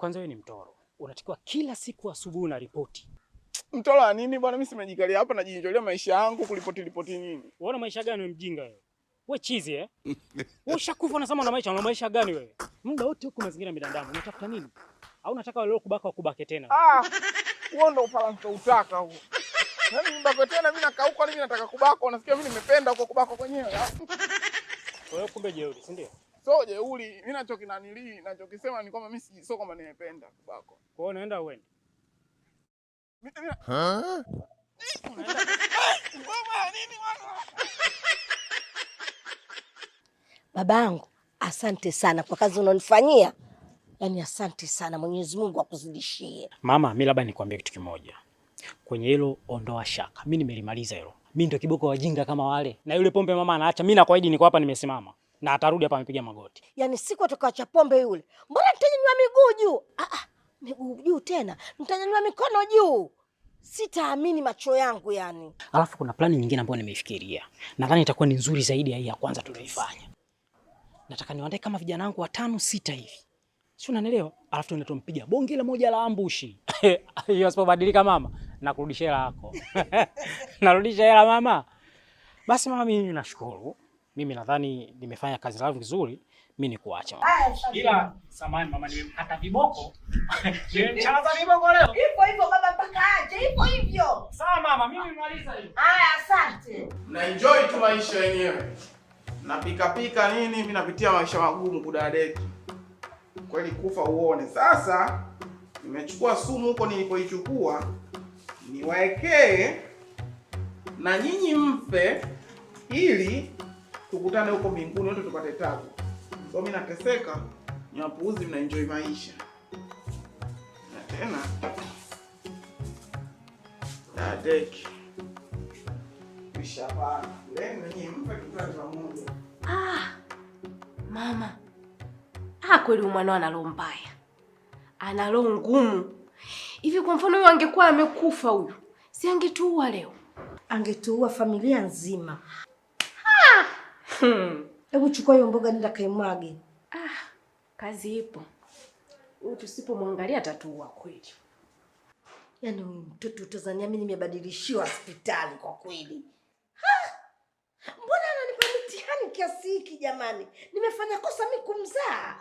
Kwanza wewe ni mtoro. Unatakiwa kila siku asubuhi na ripoti. Mtoro wa nini bwana? Mimi simejikalia hapa najienjolia maisha yangu kulipoti ripoti nini? Unaona maisha gani wewe mjinga wewe? Wewe chizi eh? Wewe ushakufa unasema una maisha gani wewe? Muda wote huko mazingira midandamo. Unatafuta nini? Au unataka wale kubaka wakubake tena? Ah! Huo ndo ufaransa utaka huo. Yaani nibakwe tena mimi nakauka, mimi nataka kubakwa, unasikia mimi nimependa huko kubakwa kwenyewe. Kwa hiyo kumbe jeuri, si ndio? So jeuri, mimi nachokinanilii, nachokisema ni kwamba mimi sio kwamba nimependa kubakwa. Kwa hiyo unaenda uende. Mimi Baba nini bwana? Babangu, asante sana kwa kazi unanifanyia. Yaani asante sana, Mwenyezi Mungu akuzidishie. Mama, mimi labda nikwambie kitu kimoja. Kwenye hilo ondoa shaka. Mimi nimelimaliza hilo. Mimi ndio kiboko wajinga kama wale. Na yule pombe mama anaacha. Mimi nakuahidi niko hapa nimesimama. Na atarudi hapa amepiga magoti. Yaani siku atakayoacha pombe yule, mbona nitanyanyua miguu juu? Ah, ah, miguu juu tena, nitanyanyua mikono juu. Sitaamini macho yangu yani. Alafu kuna plani nyingine ambayo nimeifikiria. Nadhani itakuwa ni nzuri zaidi ya hii ya kwanza tuliyoifanya. Nataka niwaandae kama vijana wangu watano sita hivi. Si unanielewa? Alafu tuende tumpiga bonge la moja la ambushi. Hiyo asipobadilika mama, nakurudishia hela yako. Narudisha hela mama. Basi mama, mimi nashukuru. Mimi nadhani nimefanya kazi zangu vizuri, mimi nikuache mama. Ila samahani mama, nimemkata viboko. Nimemcharaza viboko leo. Hivyo hivyo baba mpaka aje, hivyo hivyo. Sawa mama, mimi nimemaliza hiyo. Haya, asante. Na enjoy tu maisha yenyewe. Napika pika nini, mimi napitia maisha magumu kudadeki. Kweli kufa uone. Sasa nimechukua sumu huko nilipoichukua, niwaekee na nyinyi mfe ili tukutane huko mbinguni wote tupate tabu. So mimi nateseka, ni wapuuzi mna enjoy maisha. Na tena dadeki. Kisha hapana. Leo nyinyi mfe tukutane pamoja. Ah, mama. Ah, kweli mwanao ana roho mbaya. Ana roho ngumu. Hivi kwa mfano huyu angekuwa amekufa huyu, si angetuua leo? Angetuua familia nzima. Hebu chukua hiyo mboga nenda kaimwage. Ah, kazi ipo. Huyu tusipomwangalia atatuua kweli. Yaani huyu mtoto Tanzania mimi nimebadilishiwa hospitali kwa kweli. Ha! Mbona ananipa mitihani kiasi hiki jamani? Nimefanya kosa mimi kumzaa.